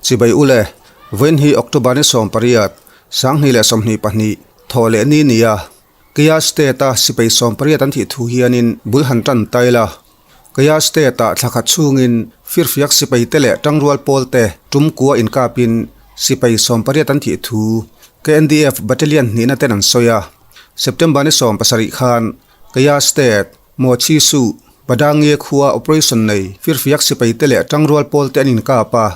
Chibai ule, vawiin hi October ni 18, 2022, thawh leh ni nia. Kaya State-a sipai 18 an thih thu hianin bul han tan tai la. Kaya State-ah thla khat chhungin firfiak sipaite leh tangrual pawlte tum kua inkapin sipai 18 an thih thu KNDF Battalion hnihna ten an sawi a. September ni 17 khan Kaya State, Mochi Su, Padangie khua operation nei firfiak sipaite leh tangrual pawlte an inkap a.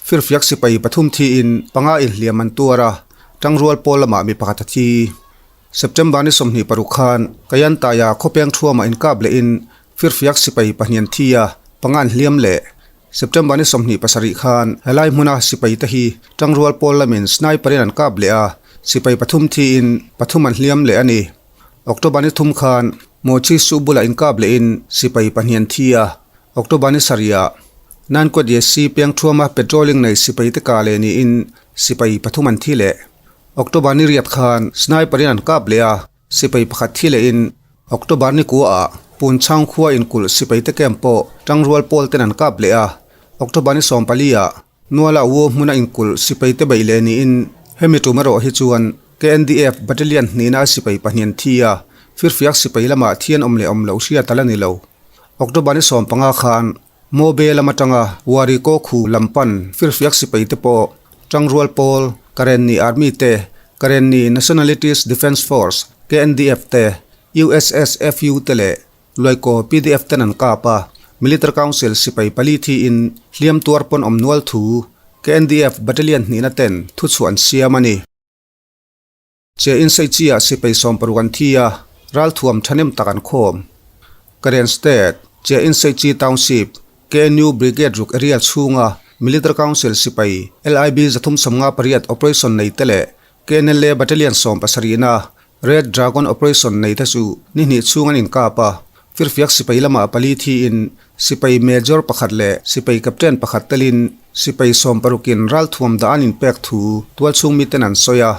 Firfiak sipai pathum thiin panga inhliam an tuar a, tangrual pawl lamah mi pakhat a thi. September ni 26 khan Kayantaya khawpeng thuamah inkap lehin firfiak sipai pahnih an thi a, panga an hliam leh. September ni 27 khan helai hmuna sipai te hi tangrual pawl lamin sniper in an kap leh a, sipai pathum thiin pathum an hliam leh a ni. October ni 3 khan Mochi Su bulah inkap lehin sipai pahnih an thi a, October ni sarihah Nankuat Yesi peng thuama patrolling nei sipai te kah leh niin sipai pathum an thi leh. October ni riat khan sniper in an kap leh a, sipai pakhat thi lehin October ni kuaah Punchhang khua inkulh sipai te camp pawh tangrual pawl ten an kap leh a, October ni 14 ah Nuala Wo hmuna inkulh sipai te beih leh niin hemi tum erawh hi chuan KNDF Battalion hnihna sipai pahnih an thi a, firfiak sipai lamah thi an awm leh awm loh hriat a la ni lo. October ni 15 khan Mobe lam atanga Wari Ko Khu lam pan firfiak sipai te pawh Tangrual Pawl, Karenni Army te, Karenni Nationalities Defence Force, KNDF te, USSFU te leh Luaikaw PDF ten an kap a, Military Council sipai pali thiin hliam tuar pawn awm nual thu KNDF Battalion hnihna ten thuchhuah an siam a ni. Che Inseichia sipai 60 an thi a, ralthuam thahnem tak an khawm. Karen State, Che Inseichi Township, KNU Brigade ruk area chhunga Military Council sipai LIB 358 operation nei te leh KNLA Battalion 70na Red Dragon Operation nei te chu ni hnih chhung an inkap a, firfiak sipai lamah pali thiin sipai Major pakhat leh sipai Captain pakhat telin sipai 60in ralthuam dah an inpek thu tualchhung miten an sawi a.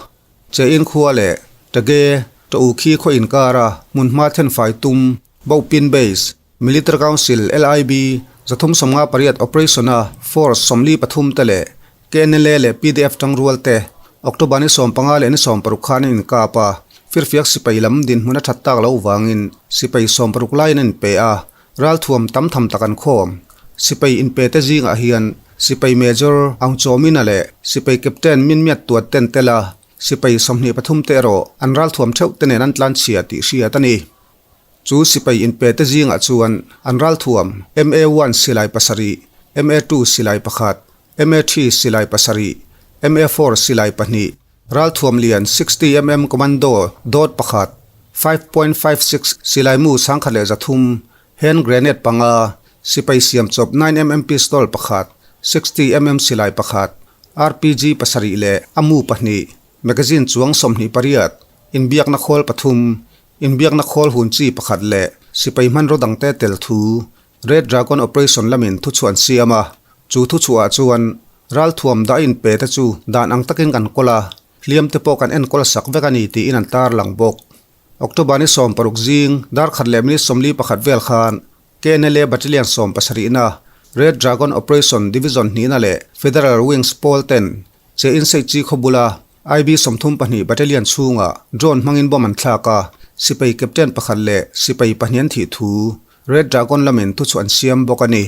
Che in khua leh Tage, Ta U Khi khaw inkara hmunhma thenfai tum, Bopin Base, Military Council, LIB, 358 Operation-a Force 43 te leh KNLA leh PDF tangrual te October ni 15 leh ni 60 khan an inkap a, firfiak sipai lam dinhmun a that tak loh vangin sipai 60 laiin an inpe a, ralthuam tam tham tak an khawm. Sipai inpe te zingah hian sipai Major Aung Chaw Min-a leh sipai Captain Min Myat Tuat ten tel a, sipai 23 te erawh an ralthuam theuh te nen an tlanchhia tih hriat a ni. Chu sipai inpe te zingah chuan an ralthuam MA-one silai pasarih, MA-two silai pakhat, MA-three silai pasarih, MA-four silai pahnih, ralthuam lian 60mm commando dawt pakhat, 5.56 silai mu 1100, hand grenade panga, sipai siam chawp 9mm pistol pakhat, 60mm silai pakhat, RPG pasarih leh a mu pahnih, magazine chuang 28, inbiakna khawl pathum, Inbiakna khawl hun chi pakhat leh sipai hmanraw dangte tel thu Red Dragon Operation lamin thuchhuah an siam a, chu thuchhuahah chuan ralthuam dah inpe te chu dan ang takin kan kawl a, hliam te pawh kan enkawl sak vek a ni tiin an tarlang bawk. October ni 60 zing dar khat leh minute 41 vel khan KNLA Battalion 70na Red Dragon Operation Division hnihna leh Federal Wings pawl ten Che Inseih chi khaw bula IB 32 Battalion chhungah drone hmangin bomb an thlak a, sipai captain pakhat leh sipai pahnih an thih thu Red Dragon lamin thuchhuah an siam bawk a ni.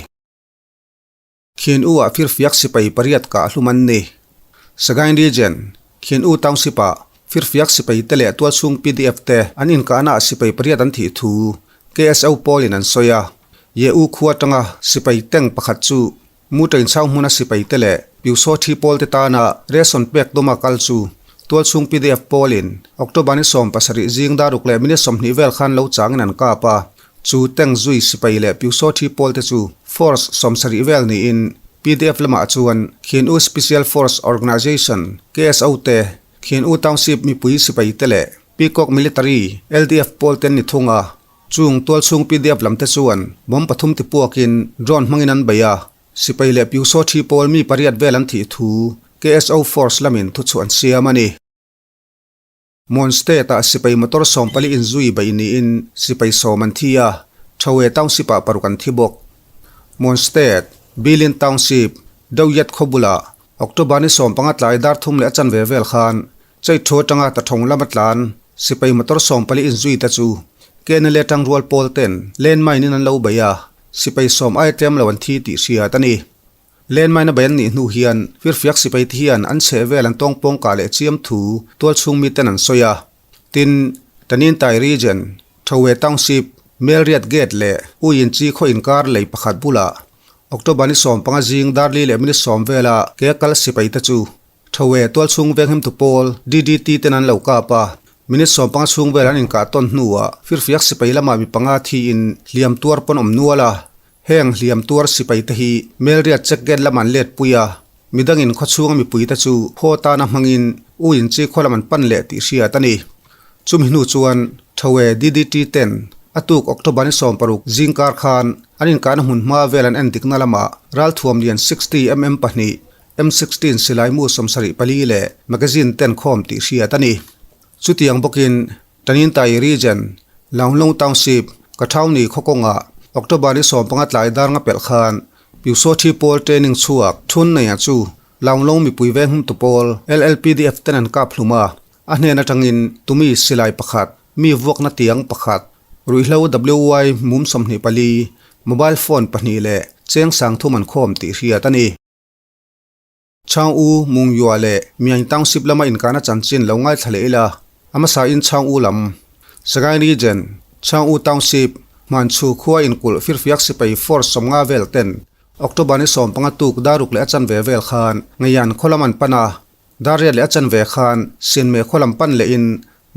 Khin U ah firfiak sipai pariat kah hlum an ni. Sagaing Region, Khin U Township ah firfiak sipai te leh tualchhung PDF te an inkahna ah sipai pariat an thih thu KSO pawlin an sawi a. Ye U khua atanga sipai tank pakhat chu Mu ṭainchau hmuna sipai te leh Piusaw thi pawl te tana ration pek tuma kal chu tualchhung PDF pawlin October ni 17 zing daruk leh minute 20 vel khan lo changin an kap a, chu tank zui sipai leh Piusaw thi pawl te chu Force 70 vel niin PDF lamah chuan Khin U Special Force Organization, KSO, te, Khin U Township mipui sipai te leh Peacock Military, LDF, pawl te an ni thung a. Chung tualchhung PDF lam te chuan bomb pathum ti puakin drone hmangin an bei a, sipai leh Piusaw thi pawl mi pariat vel an thih thu KSO force lamin thuchhuah an siam a ni. Mon State-ah sipai motor 14 inzui beih niin sipai 10 an thi a, Thawe Township-ah paruk an thi bawk. Mon State, Bilin Township, Dowyat khaw bulah. October ni 15 tlai dar thum leh a chanve vel khan chei thu atanga tathawng lama tlan sipai motor 14 inzui te chu KNLA tangrual pawl ten landmine in an lo bei a, sipai sawm aia tlem lo an thi tih hriat a ni. Landmine a bei an nih hnu hian firfiak sipai te hian an chheh vel an tawng pawng kah leh chiam thu tualchhung miten an sawi a. Tin, Tanintai Region, Thowe Township, Melriat Gate leh Uyinchi khaw inkar lei pakhat bulah October ni 15 zing Darli leh minute sawm vela ke a kal sipai te chu Thowe tualchhung venghimtu pawl DDT ten an lo kap a, minute 15 chhung vel an inkah tawn hnuah firfiak sipai lamah mi panga thiin hliam tuar pawn awm nual a. Heng hliam tuar sipai te hi Melriat check gate lam an let pui a, midangin khawchhunga mipui te chu khaw tana hmangin U Inchi khaw lam an pan leh tih hriat a ni. Chumi hnu chuan Thowe DDT ten a tuk October ni 16 zingkar khan an inkahna hmun hma vel an en dikna lamah ralthuam lian 60 mm pahnih, M16 silaimu 74 leh magazine ten khawm tih hriat a ni. Chutiang bawkin Tanintai Region, Launglong Township, Kathau-ni khaw kawngah October ni 15 tlai dar nga pelh khan Pyusawthi pawl training chhuak thun neia chu Launglong mipui veng hmtu pawl LLPDF ten an kap hlum a, a hnen atangin tumi silai pakhat, mi vuakna tiang pakhat, ruihhlo WY mum 24, mobile phone pahnih leh cheng 3000 an khawm tih hriat a ni. Chang U Mung Yua leh Myaing Township lama inkahna chanchin lo ngaithla leh ila, a hmasa in Chang U lam, Sagaing Region, Chang U Township, Hmanchhu khua inkulh firfiak sipai force 50 vel ten October ni 15 tuk daruk leh a chanve vel khan Ngeian khaw lam an pan a, dar riat leh a chanve khan Sinmeh khaw lam pan lehin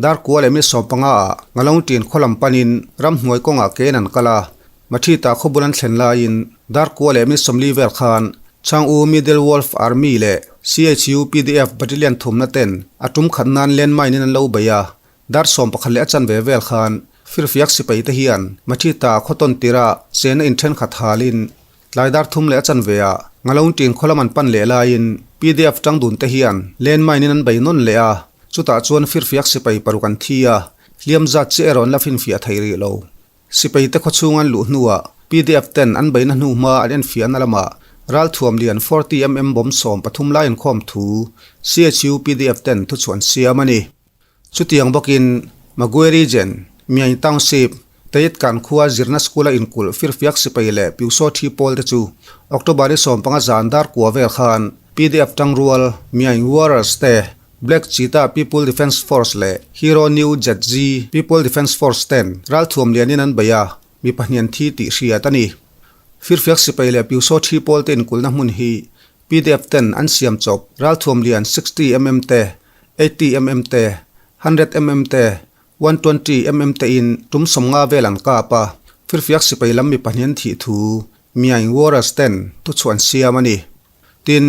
dar kua leh minute 15 ah Ngalongṭin khaw lam panin ramhnuai kawngah kein an kal a, Mathita khaw bul an thlen laiin dar kua leh minute 40 vel khan Chang U Middle Wolf Army leh CHU PDF Battalion thumna ten a tum khat nan landmine in an lo bei a, dar 11 leh a chanve vel khan firfiak sipai te hian Mathita khaw tawn tirah chena in thenkhat halin Tlai dar thum leh a chanve ah Ngalongṭin khaw lam an pan leh laiin PDF tangdun te hian landmine in an bei nawn leh a, chutah chuan firfiak sipai paruk an thi a, hliam zat chiah erawh an la finfiah thei rih lo. Sipai te khaw chhung an luh hnuah PDF ten an beina hnu hma an enfiahna lamah ralthuam lian 40 mm bomb 13 lai an khawm thu CHU PDF ten thuchhuah an siam a ni. Chutiang bawkin Magwe Region, Myaing Township, Tayetkan khua zirna school-a inkulh firfiak sipai leh Pyusaw thi pawl te chu October ni 15 zan dar kua vel khan PDF tangrual Myaing Warriors te, Black Cheetah People Defence Force leh Hero New ZG People Defence Force ten ralthuam lianin an bei a, mi pahnih an thi tih hriat a ni. Firfiak sipai leh Pyusaw thi pawl te inkulhna hmun hi PDF ten an siam chawp ralthuam lian 60 mm te, 80 mm te, 100 mm te, 120 mm te in tum 50 vel an kap a, firfiak sipai lam mi pahnih an thih thu Myaing Warriors ten thuchhuah an siam a ni. Tin,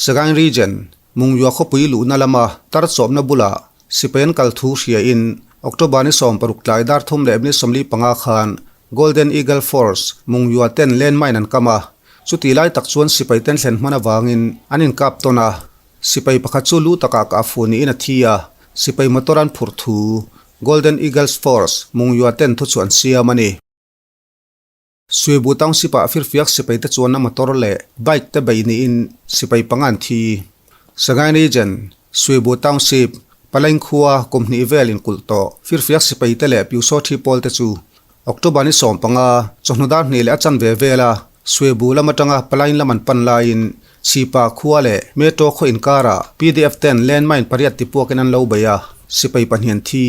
Sagaing Region, Mungyua khawpui luhna lama tar chawpna bulah sipai an kal thu hria in October ni 16 tlai dar thum leh minute 45 khan Golden Eagle Force Mungyua ten landmine an kam a, chuti lai tak chuan sipai ten thlen hman avangin an inkap tawn a, sipai pakhat chu lu takah kah fu niin a thi a, sipai motor an phurh thu Golden Eagles Force Mungyua ten thuchhuah an siam a ni. Suibu Township ah firfiak sipai te chuanna motor leh bike te bei niin sipai panga an thi. Sagaing Region, Suibu Township, Palaing khua kum hnih vel inkulh tawh firfiak sipai te leh Pyusaw thi pawl te chu October ni 15 chawhnu dar hnih leh a chanve vela Suibu lam atanga Palaing lam an pan laiin Chhipa khua leh Metro khaw inkarah PDF ten landmine pariat tipuakin an lo bei a, sipai pahnih an thi.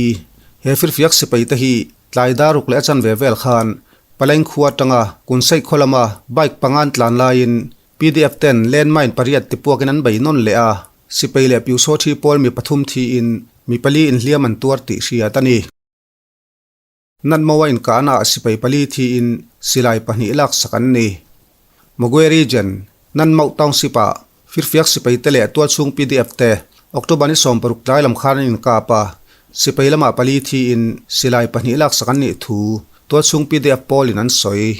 He firfiak sipai te hi Tlai daruk leh a chanve vel khan Paleng khua atanga Kunsaih khaw lama bike panga an tlan laiin PDF ten landmine pariat tipuakin an bei nawn leh a, sipai leh Pyusaw thi pawl mi pathum thiin mi pali inhliam an tuar tih hriat a ni. Natmawa inkahna ah sipai pali thiin silai pahnih laksak an ni. Magwe Region, Nanmauh Township ah Firfiak sipai te leh tualchhung PDF te October ni 16 tlai lam khan an inkap a, sipai lamah pali thiin silai pahnih laksak an nih thu tualchhung PDF pawlin an sawi.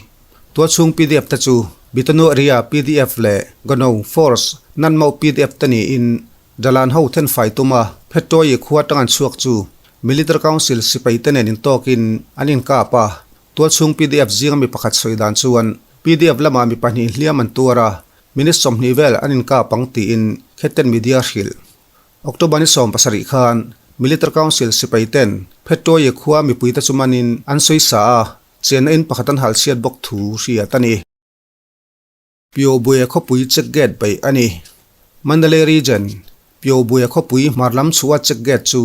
Tualchhung PDF te chu Bitanu Area PDF leh Gano Force Nanmauh PDF te niin Dalan ho thenfai tuma Phettuayi khua atang an chhuak chu Military Council sipai te nen intawkin an inkap a, tualchhung PDF zinga mi pakhat sawi dan chuan PDF lamah mi pahnih hliam an tuar a. Minute 20 vel an inkap ang tiin Khetten Media hrilh. October ni 17 khan Military Council sipai ten Phettuaye khua mipuite chu manin an sawi sa a, chenna in pakhat an halchhiat bawk thu hriat a ni. Pyawbwe khawpui check gate beih a ni. Mandalay Region, Pyawbwe khawpui hmar lam chhuah check gate chu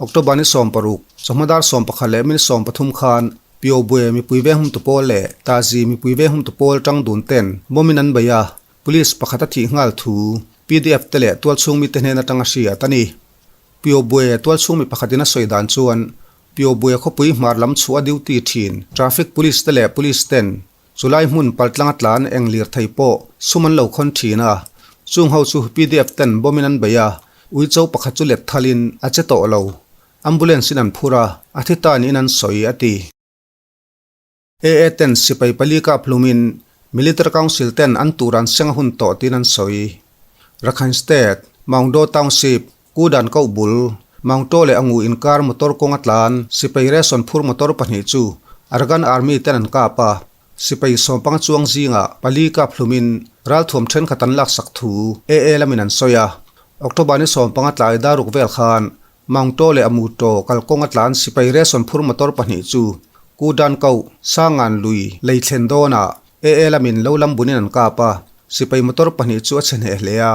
October ni 16, chawhma dar 11 leh minute 13 khan Pyawbwe mipui veng humtu pawl leh Tazi mipui veng humtu pawl tang dun ten bomb in an bei a, Police pakhat a thih nghal thu pdf te leh tualchhung mite hnen atanga hriat a ni. Pyawbwe tualchhung mi pakhatin a sawi dan chuan Pyawbwe khawpui hmar lam chhuah duty thin traffic police te leh police ten Chulai hmun paltlanga tlan eng lirthei pawh sum an lo khawn thin a, chung ho chu pdf ten bomb in an bei a, uicho pakhat chu let thalin a che tawh lo. Ambulance in an phur a, a thi ta niin an sawi, a ti. AA ten sipai pali kap hlumin Military Council ten an tur an seng a hun tawh tiin an sawi. Rakhine State, Maungdaw Township, Ku Dan Koh bul, Maungtaw leh Angu inkar motor kawnga tlan sipai ration phur motor pahnih chu Arakan Army ten an kap a, sipai sawmpanga chuang zingah pali kap hlumin ralthuam thenkhat an laksak thu AA lamin an sawi a. October ni sawmpanga tlai daruk vel khan Maungtaw leh Amuto kalkawnga tlan sipai ration phur motor pahnih chu Ku Dan Koh, Sangan lui lei thlen dawnah AA lamin lo lam bunin an kap a, sipai motor pahnih chu a chhe hneh hle a.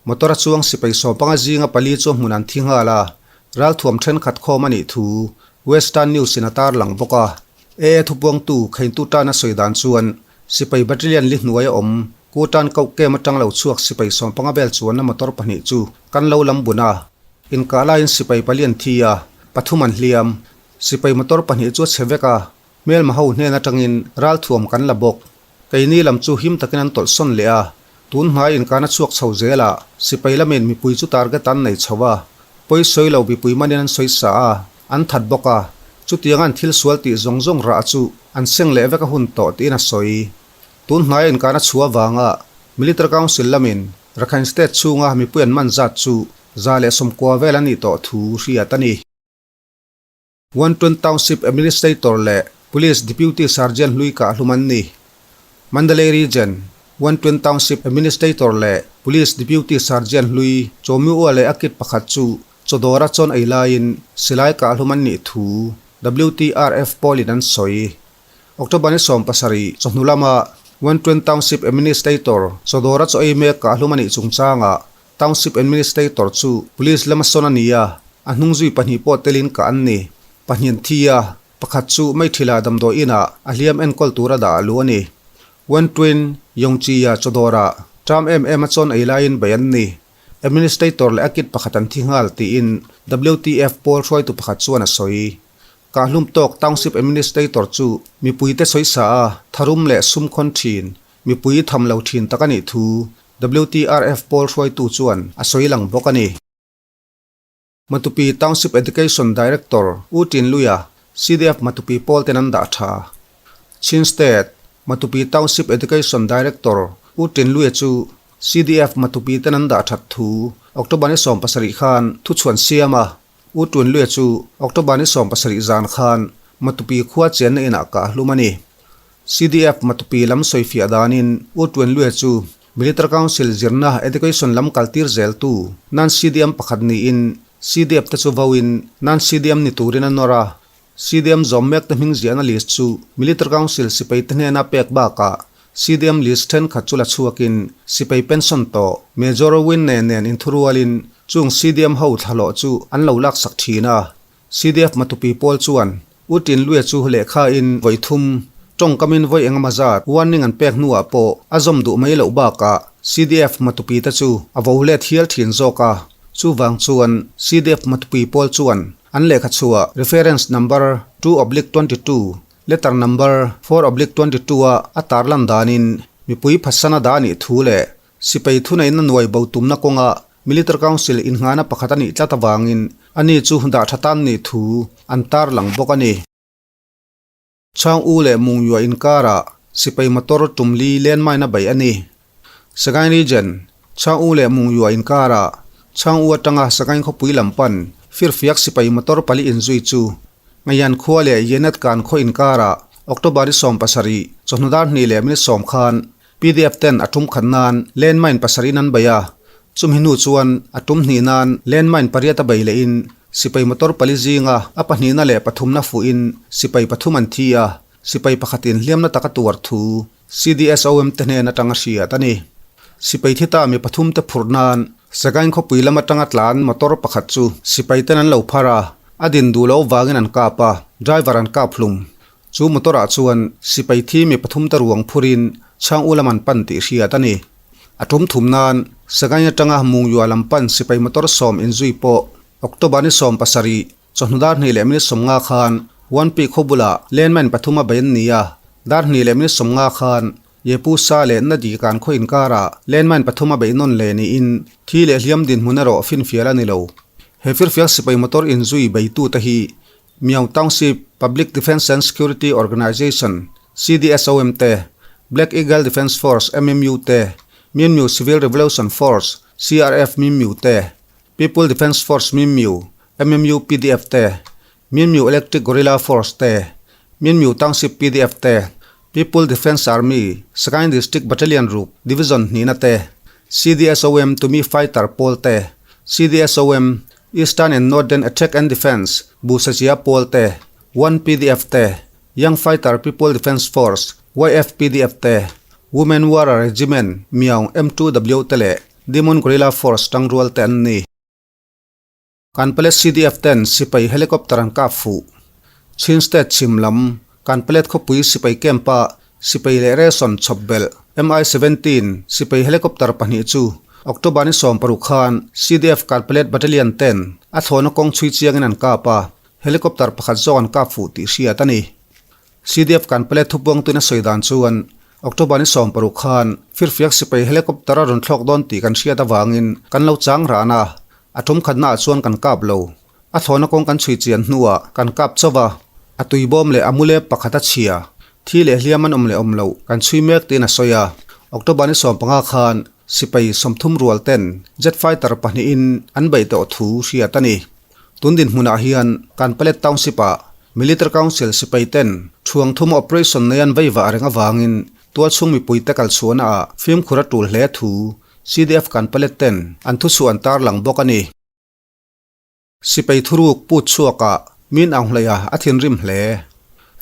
Motor a chuang sipai sawmpanga zinga pali chu hmun an thi nghal a, ralthuam thenkhat khawm a nih thu Western News in a tarlang bawk a. AA thupuangtu Kheintu tana sawi dan chuan sipai battalion li hnuai a awm Ku Tan Koh Kem atang lo chhuak sipai sawmpanga vel chuanna motor pahnih chu kan lo lam bun a, inkah laiin sipai pali an thi a, pathum an hliam. Sipai motor pahnih chu a chhe vek a, hmelma ho hnen atangin ralthuam kan la bawk. Keini lam chu him takin an tawlh sawn leh a, tun hnai inkan a chhuak chho zel a, sipai lamin mipui chu target an nei chho a, pawi sawi lo mipui manin an sawi sa a, an that bawk a, chutiang an thil sual tih zawng zawng rah chu an seng leh vek a hun tawh tiin a sawi. Tun hnai inkan a chhuah avanga Military Council lamin Rakhine State chhunga mipui an man zat chu 190 vel a nih tawh thu hriat a ni. Wantun Township Administrator leh Police Deputy Sergeant hlui kah hlum an ni. Mandalay Region, Wantun Township Administrator leh Police Deputy Sergeant hlui Chawmiua leh a kit pakhat chu chawdawra chawn ei laiin silai kah hlum an nih thu WTRF pawlin an sawi. October ni 17 chawhnu lama Wantun Township Administrator chawdawra chaw ei mek kah hlum a nih chungchangah Township Administrator chu Police lama sawn a ni a, a hnung zui pahnih pawh telin kah an ni. Pahnih an thi a, pakhat chu Maithila damdawi inah a hliam enkawl tura dah a lu a ni. Wen Twin, Yongchi-a chawdawrah ṭam em em a chawn ei laiin bei an ni. Administrator leh a kit pakhat an thi nghal tiin WTF pawl hruaitu pakhat chuan a sawi. Kahlum tawk Township Administrator chu mipuite sawisa a, tharum leh sum khawn ṭhin, mipui tham lo ṭhin tak a nih thu WTRF pawl hruaitu chuan a sawi lang bawk a ni. Matupi Township Education Director U Tin Luia, CDF Matupi pawl ten an dah tha. Chin State, Matupi Township Education Director U Tin Luia chu CDF Matupi ten an dah that thu October ni 17 khan thuchhuan siam a, U Tun Luia chu October ni 17 zan khan Matupi khua chenna inah kah hlum a ni. CDF Matupi lam sawifiah danin U Tun Luia chu Military Council zirna Education lam kaltir zeltu non-CDM pakhat niin CDF te chu vauin non-CDM ni turin a nawr a. CDM zawm mek te hming ziahna list chu Military Council sipai te hnena pek bakah CDM list thenkhat chu la chhuakin sipai pension tawh Major Win nen nen inthurualin chung CDM ho thlahlawh chu an lo laksak thin a. CDF Matupi pawl chuan U Tin Luia chu lehkha in vawi thum tawngkamin vawi engemaw zat warning an pek hnuah pawh a zawm duh mai loh bakah CDF Matupi te chu a vo let hial thin zawk a. Chuvang chuan CDF Matupi pawl chuan an lehkha chhuah reference number 2/22 letter number 4/22 a a tarlan danin mipui phatsana dah a nih thu leh Sipai thuneihna nuai bo tumna kawnga Military Council innghahna pakhat a nih tlat avangin ani chu dah tha tan nih thu an tarlang bawk a ni. Chhang U leh Mungyua inkarah sipai motor tum li landmine a beih a ni. Sagaing Region, Chhang U leh Mungyua inkarah Chhang U atanga Sagaing khawpui lam pan firfiak sipai motor pali inzui chu Ngayan khua leh Yenat Kan khaw inkarah October ni 17 chawhnu dar hnih leh minute sawm khan. Pdf ten a tum khat nan landmine pasarih an bei a, chumi hnu chuan a tum hnih nan landmine pariat a bei lehin sipai motor pali zinga a pahnihna leh pathumna fuhin sipai pathum an thi a, sipai pakhatin hliamna taka tuar thu CDSOM te hnen atanga hriat a ni. Sipai thi ta mi pathum te phurh nan Sagaing khawpui lam atanga tlan motor pakhat chu sipai ten an lo phar a, a din duh loh vangin an kap a, driver an kap hlum. Chu motor ah chuan sipai thi mi pathum te ruang phurin chhang u lam an pan tih hriat a ni. A tum thum nan Sagaing atanga Mungyua lam pan sipai motor sawm inzui pawh October ni 17 Chawhnu dar hnih leh minute 50 khan One Pi khaw bulah landmine pathum a bei an ni a, dar hnih leh minute 50 khan Yepu sa leh Nadi kan khaw inkarah landmine pathum a beih nawn leh niin thi leh hliam dinhmun erawh finfial a ni lo. He firfiak sipai motor inzui beitute hi Myaung Township Public Defence and Security Organization, CDSOM te, Black Eagle Defence Force, MMU te, Myanmyu Civil Revolution Force, CRF Myanmyu te, People Defence Force Myanmyu, MMU pdf te, Myanmyu Electric Guerrilla Force te, Myanmyu Township pdf te, People Defence Army, Sagaing District Battalion ruk Division hnihna te, CDSOM Tumi Fighter pawl te, CDSOM Eastern and Northern Attack and Defence Busachia pawl te, One pdf te, Young Fighter People Defence Force, YFPDF te, Women Warrior Regiment Myaung M2W te leh Demon Guerrilla Force tangrual te an ni. Kanpalet CDF ten sipai helicopter an kap fuh. Chin State chhim lam Kanpalet khawpui sipai camp ah sipai leh ration chhawp belh MI-17 sipai helicopter pahnih chu October ni 16 khan CDF Kanpalet Battalion ten a thlawhna kawng chhui chiangin an kap a, helicopter pakhat zawk an kap fuh tih hriat a ni. CDF Kanpalet thupuangtuin a sawi dan chuan October ni 16 khan firfiak sipai helicopter a rawn thlawk dawn tih kan hriat avangin kan lo chang ran a, A tum khatnaah chuan kan kap lo. A thlawhna kawng kan chhui chian hnuah kan kap chauh a, a tuibawm leh a mulep pakhat a chhia. Thi leh hliam an awm leh awm loh kan chhui mek tiin a sawi a. October ni 15 khan sipai 30 rual ten jet fighter pahnihin an beih tawh thu hriat a ni. Tun dinhmunah hian Kanpalet Township-ah Military Council sipai ten thuang thuma operation nei an veivah reng avangin tualchhung mipuite kalchhuahnaah fimkhur a tul hle thu CDF kan palet ten an thuchhuah an tarlang bawk a ni. Sipai thuruk put chhuakah Min Aung Hlei-a a thinrim hle.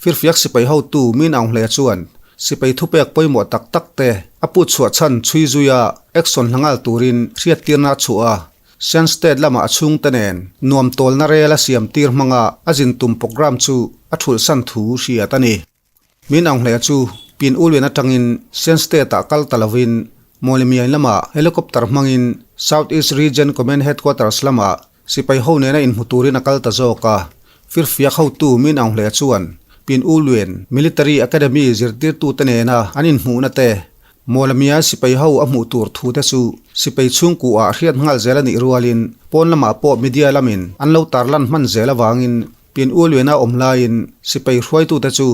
Firfiak sipai hotu Min Aung Hlei-a chuan sipai thupek pawimawh tak tak te a put chhuah chhan chhui zuia action hla nghal turin hriattirna a chhuah a. Shan State lamah a chhungte nen nuam tawlna rel a siam tir hmanga a zin tum programme chu a thulhsan thu hriat a ni. Min Aung Hlei chu Pin U Luen atangin Shan State-ah kal ta lovin Mawlemiain lamah helicopter hmangin South East Region Command Headquarters lamah sipai ho nena inhmu turin a kal ta zawk a. Firfiak hotu Min Aung Hlei chuan Pin U Luen Military Academy zirtirtute nena an inhmuhna te, Mawlemiain sipai ho a hmuh tur thu te chu sipai chhungkuah hriat nghal zel a nih rualin pawn lamah pawh media lamin an lo tarlan hman zel avangin Pin U Luena awm laiin sipai hruaitute chu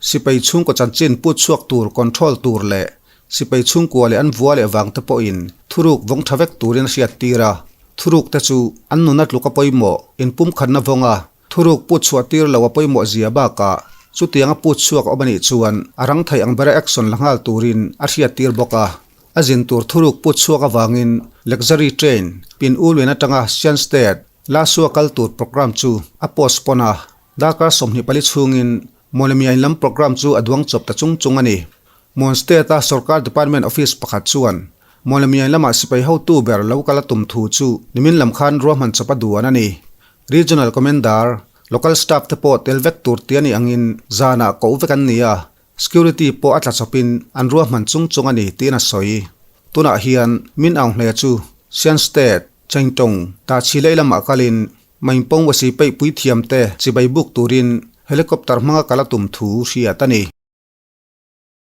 sipai chhungkaw chanchin put chhuak tur control tur leh sipai chhungkua leh an vua leh vangte pawhin thuruk vawng tha vek turin a hriat tir a. Thurukte chu an nuna tluk a pawimawh, inpumkhatna vawnga thuruk put chhuah tir lo a pawimawh zia bakah chutianga put chhuak a awm a nih chuan a rang theih ang bera action la nghal turin a hriat tir bawk a. A zin tur thuruk put chhuak avangin luxury train Pin U Luen atanga Shan State, Lasua kal tur programme chu a postpone a, darkar 24 chhungin Mawlemiain lam programme chu a duang chawp ta chung chung a ni. Mon State-a sorkar department office pakhat chuan Mawlemiain lamah sipai hotu ber lo kal a tum thu chu nimin lam khan ruahman chawp a duan a ni. Regional Commander, local staff te pawh tel vek tur ti a nih angin zanah koh vek an ni a, Security pawh a tla chawpin an ruahman chung chung a ni tiin a sawi. Tunah hian Min Aung Hlei chu Shan State, Chengtong, Tachi lei lamah kalin Mainpawng Wasi peih puithiamte chibai buk turin helicopter hmanga kal a tum thu hriat a ni.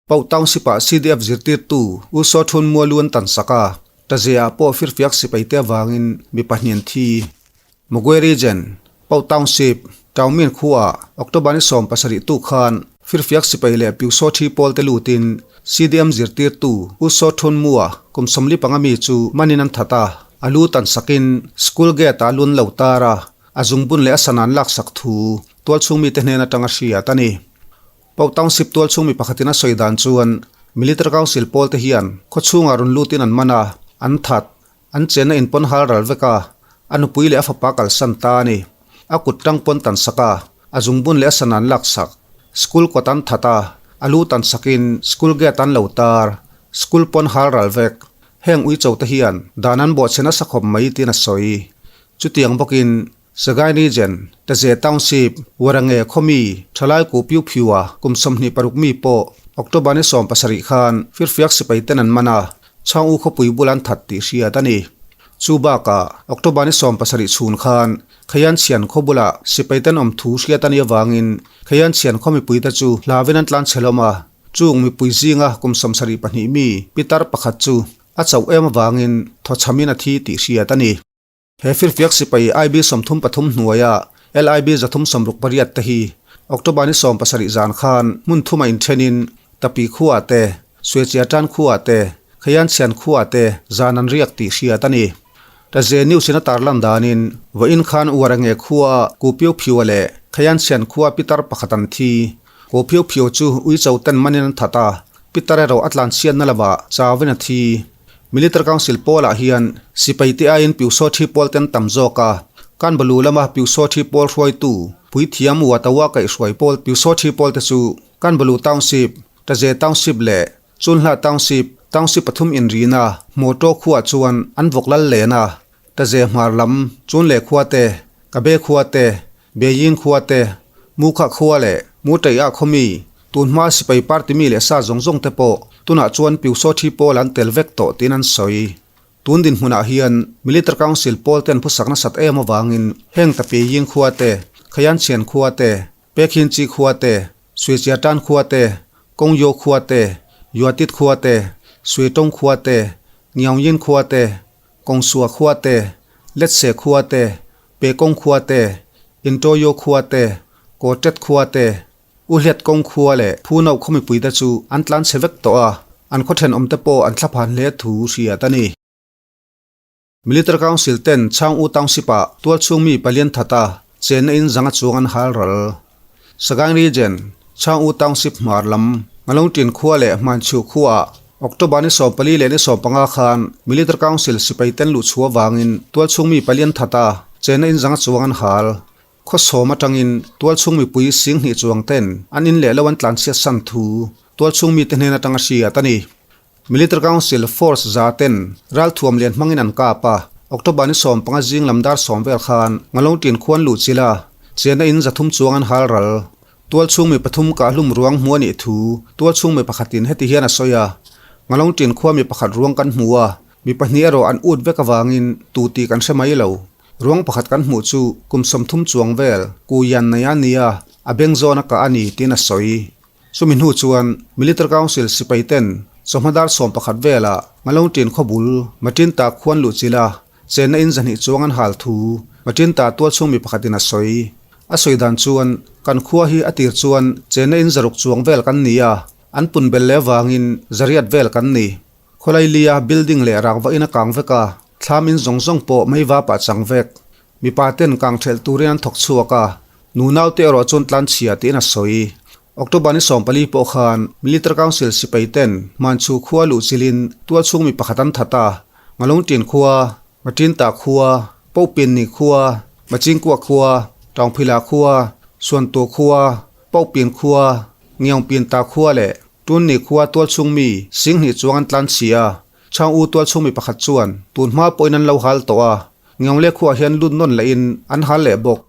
Pauh Township-ah CDF zirtirtu U Saw Thun Mualu an tan sak a, Taziah pawh firfiak sipaite avangin mi pahnih an thi. Magway Region, Pau Township, Taungmin khuaah October ni 17 tu khan firfiak sipai leh Pyusaw thi pawl te lutin CDM zirtirtu U Saw Thun Mua kum 45 mi chu manin an that a, a lu tan sakin school gate ah lun lo tar a, a zungbun leh a sana an laksak thu tualchhung mite hnen atanga hriat a ni. Pau Township tualchhung mi pakhatin a sawi dan chuan. Military Council pawl te hian khawchhungah rawn lutin an man a, an that. An chenna in pawn hal ral vek a, a nupui leh a fapa kalsan ta a ni. A kut tang pawn tan sak a, a zungbun leh a sana an lak sak. School kawt an that a, a lu tan sakin school gate an lo tar. School pawn hal ral vek. Heng uicho te hian dan an bawhchhe nasa khawp mai tiin a sawi. Chutiang bawkin Sagaing Region, Taze Township, Warange khawmi thalai ku Piu Phiua kum 26 mi pawh October ni 17 khan firfiak sipai ten an man a, Chhang U khawpui bul an that tih hriat a ni. Chu bakah October ni 17 chhun khan Khayan Chhian khaw bulah sipai ten awm thu hriat a nih avangin Khayan Chhian khaw mipuite chu hlauin an tlan chhe hlawm a, chung mipui zinga kum 72 mi pitar pakhat chu a chauh em avangin thawchhamin a thi tih hriat a ni. He firfiak sipai IB 33 hnuaia LIB 368 te hi October ni 17 zan khan hmun thuma inthenin Tapi khuaah te, Suechia tan khuaah te, Khayan Chhian khuaah te zan an riak tih hriat a ni. Taze News in a tarlan danin vawiin khan Uarange khuaa Ku Piu Phiua leh Khayan Chhian khuaa pitar pakhat an thi. Ku Piu Phiu chu Uicho ten manin an that a, pitar erawh a tlanchhiatna lamah chauin a thi. Military Council pawlah hian sipai te aiin Piusaw thi pawl ten tam zawk a, Kanbalu lama Piusaw thi pawl hruaitu Puithiam Watawa kaihhruai pawl Piusaw thi pawl te chu Kanbalu Township, Taze Township leh Chunhla Township, Township pathum inrina Hmawtaw khuaah chuan an vawk lal len a, Taze hmar lam Chunle khua te, Kabe khua te, Beijing khua te, Mukha khua leh Mutaiah khawmi tunhma sipai party mi leh sa zawng zawng te pawh tunah chuan Piusaw thi pawl an tel vek tawh tiin an sawi. Tun dinhmunah hian Military Council pawl ten phusak nasat em avangin heng ta Beijing khua te, Khayanchhian khua te, Pekhinchi khua te, Suichiatan khua te, Kongyo khua te, Yuatit khua te, Suitong khua te, Ngiaungyin khua te, Kawngsua khua te, Letse khua te, Pekawng khua te, Intoyo khua te, Kawtet khua te, Uhlet kawng khua leh Phuno khaw mipuite chu an tlan chhe vek tawh a, an khaw thenawmte pawh an thlaphan hle thu hriat a ni. Military Council ten Chhang U Township-ah tualchhung mi palian thata chenna in zanga chuang an hal ral. Sagaing Region, Chhang U Township hmar lam, Ngalongṭin khua leh Hmanchhu khuaah October ni 14 leh ni 15 khan Military Council sipai ten luh chhuah avangin tualchhung mi palian thata chenna in zanga chuang an hal. Khaw sawm atangin tualchhung mipui 20,000 chuang ten an in leh lo an tlanchhiat san thu tualchhung mite hnen atanga hriat a ni. Military Council Force za ten ralthuam lian hmangin an kap a, October ni 15 zing lam dar 10 vel khan Ngalongṭin khuan luh chilh a, chenna in 300 chuang an hal ral. Tualchhung mi pathum kahhlum ruang hmu a nih thu tualchhung mi pakhatin heti hian a sawi a, Ngalongṭin khua mi pakhat ruang kan hmu a, mi pahnih erawh an ut vek avangin tu tih kan hre mai lo. Ruang pakhat kan hmuh chu kum 30 chuang vel ku yan nei a nia, a beng zawn a kah a ni tiin a sawi. Chumi hnu chuan Military Council sipai ten chawhma dar 11 velah Ngalongṭin khawbul Matinta khuan luh chilh a, chenna in 200 chuang an hal thu Matinta tualchhung mi pakhatin a sawi. A sawi dan chuan kan khua hi a tir chuan chenna in 600 chuang vel kan ni a, an pun bel leh avangin 800 vel kan ni. Khawlailia building leh rakva in a kang vek a, thlam in zawng zawng pawh meiva pah chang vek. Mipa ten kang thelh turin an thawk chhuak a, nunaute erawh chuan tlanchhia tiin a sawi. October ni 14 pawh khan Military Council sipai ten Hmanchhu khua luh chilhin tualchhung mi pakhat an that a, Ngalongṭin khua, Maṭinta khua, Popinni khua, Machingkua khua, Taungphila khua, Suantu khua, Popin khua, Ngiaungpinta khua leh Tunni khua tualchhung mi 20,000 chuang an tlanchhia a. Chhang U tualchhung mi pakhat chuan tun hma pawhin an lo hal tawh a, Ngiawngle khuaah hian lut nawn lehin an hal leh bawk.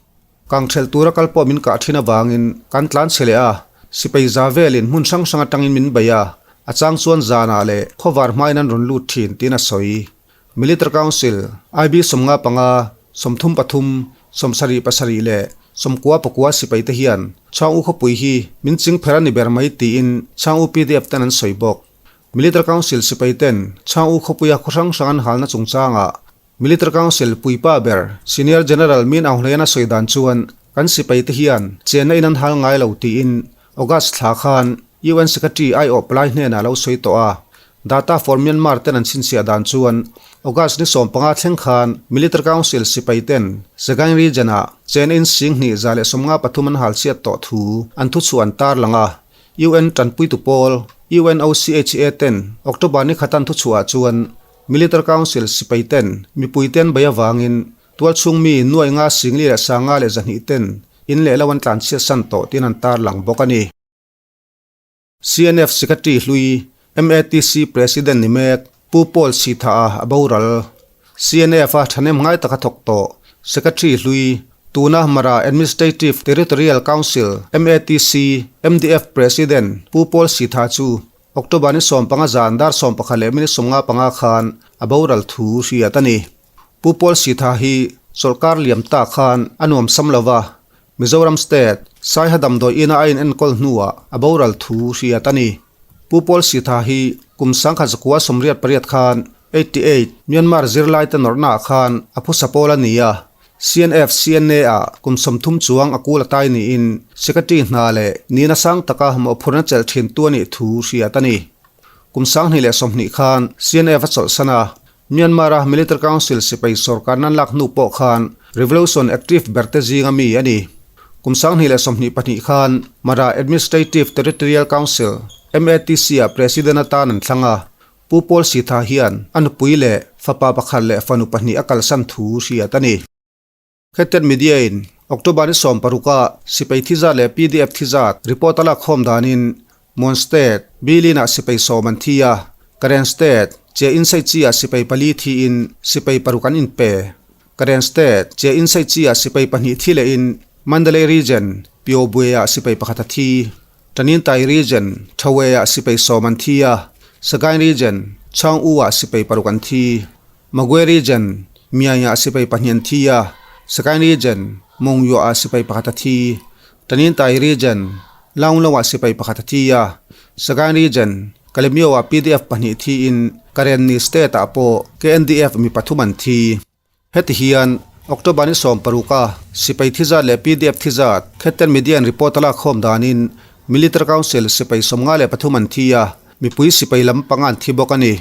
Kang thelh tura kal pawh min kah thin avangin kan tlan chhe leh a, sipai za velin hmun hrang hrang atangin min bei a, a chang chuan zanah leh khawvar hmain an rawn lut thin tiin a sawi. Military Council, IB 55, 33, 77 leh 99 sipai te hian Chhang U khawpui hi min ching pher a ni ber mai tiin Chhang U PDF ten an sawi bawk. Military Council sipai ten Chhang U khawpuia khaw hrang hrang an halna chungchangah Military Council puipa ber Senior General Min Aung Hlaing a sawi dan chuan kan sipai te hian chenna in an hal ngai lo tiin August thla khan UN Secretary aiawh palai hnenah a lo sawi tawh a. Data for Myanmar ten an chhinchhiah dan chuan August ni 15 thleng khan Military Council sipai ten Sagaing Region-ah chenna in 2153 an hal chhiat tawh thu an thuchhuah an tarlang a. UN tanpuitu pawl UNOCHA ten October ni khatan thuchhuah chuan Military Council sipai ten mipui te an bei avangin tualchhung mi nuai nga singli leh sanga leh zahnih ten in leh lo an tlanchhiat san tawh tiin an tarlang bawk a ni. CNF Secretary hlui MATC President ni mek Pu Paul Sitha-a a boral. CNF-a thahnem ngai taka thawk tawh Secretary hlui tuna Mara Administrative Territorial Council, MATC, MDF President Pu Paul Sitha chu October ni 15 zan dar 11 leh minute 55 khan a boral thu hriat a ni. Pu Paul Sitha hi chawlhkar liam ta khan a nuam sam lova, Mizoram State, Saiha damdawi ina a inenkawl hnuah a boral thu hriat a ni. Pu Paul Sitha hi kum sangkhat zakua 88 khan 88 Myanmar zirlaite nawrhnaah khan a phusa pawl a ni a, CNF CNA ah kum 30 chuang a kul a tai niin Secretary hna leh nihna sang taka mawhphurhna chelh thintu a nih thu hriat a ni. Kum 2020 khan CNF a chawlhsan a, Myanmar-a Military Council sipai sorkar nan lak hnu pawh khan Revolution active berte zinga mi a ni. Kum 2022 khan Mara Administrative Territorial Council, MATC, ah President atan an thlang a, Pu Paul Sitha hian a nupui leh fapa pakhat leh fanu pahnih a kalsan thu hriat a ni. Khetet Media in October ni 16 ah sipai thi zat leh pdf thi zat report a lak khawm danin Mon State, Bilin ah sipai sawm an thi a, Karen State, Che In Sai Chi ah sipai pali thi in sipai paruk an inpe. Karen State, Che In Sai Chi ah sipai pahnih thi leh in Mandalay Region, Pyobwe ah sipai pakhat a thi. Tanintai Region, Thawe ah sipai sawm an thi a, Sagaing Region, Chaung U ah sipai paruk an thi. Magwe Region, Myanmar sipai pahnih an thi a, Sagaing Region, Monywa ah sipai pakhat a thi. Tanintay Region, Launglo ah sipai pakhat a thi a, Sagaing Region, Kalemyo ah PDF pahnih thiin Karenni State ah pawh KNDF mi pathum an thi. Heti hian October ni 16 a sipai thi zat leh PDF thi zat Khetten Media in report a lak khawm danin Military Council sipai 53 an thi a, mipui sipai lam panga an thi bawk a ni.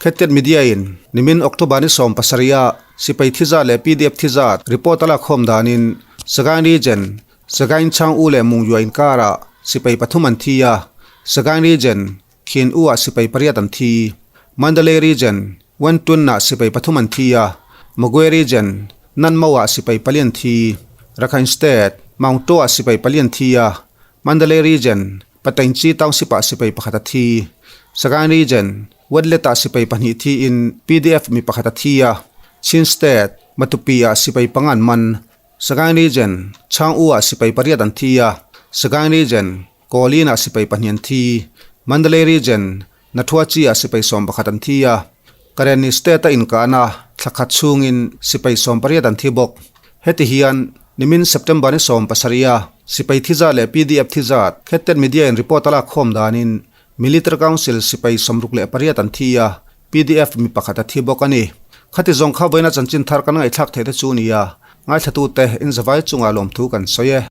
Khetet Media in nimin October ni 17 ah sipai thi zat leh PDF thi zat report a lak khawm danin Sagaing Region, Sagaing Chang U leh Mung Yua inkarah sipai pathum an thi a, Sagaing Region, Khin U ah sipai pariat an thi. Mandalay Region, Wan Tun ah sipai pathum an thi a, Magwe Region, Nan Mo ah sipai pali an thi. Rakhine State, Maung To ah sipai pali an thi a, Mandalay Region, Pataingchi Township ah sipai pakhat a thi. Sagaing Region, Wetlet ah sipai pahnih thiin PDF mi pakhat a thi a. Chin State, Matupi ah sipai panga an man. Sagaing Region, Chaung U ah sipai pariat an thi a. Sagaing Region, Kawlin ah sipai pahnih an thi. Mandalay Region, Nathuachi ah sipai 11 an thi a. Karenni State a inkahna thla khat chhungin sipai 18 an thi bawk. Heti hian nimin September ni 17 a sipai thi zat leh PDF thi zat Khetet Media in report a lak khawm danin Military Council sipai 68 an thi a, PDF mi pakhat a thi bawk a ni. Khati zawng kha vawiina chanchin thar kan ngaihthlak theih te chu nia, ngaithlatute inzavai chungah lawmthu kan sawi e.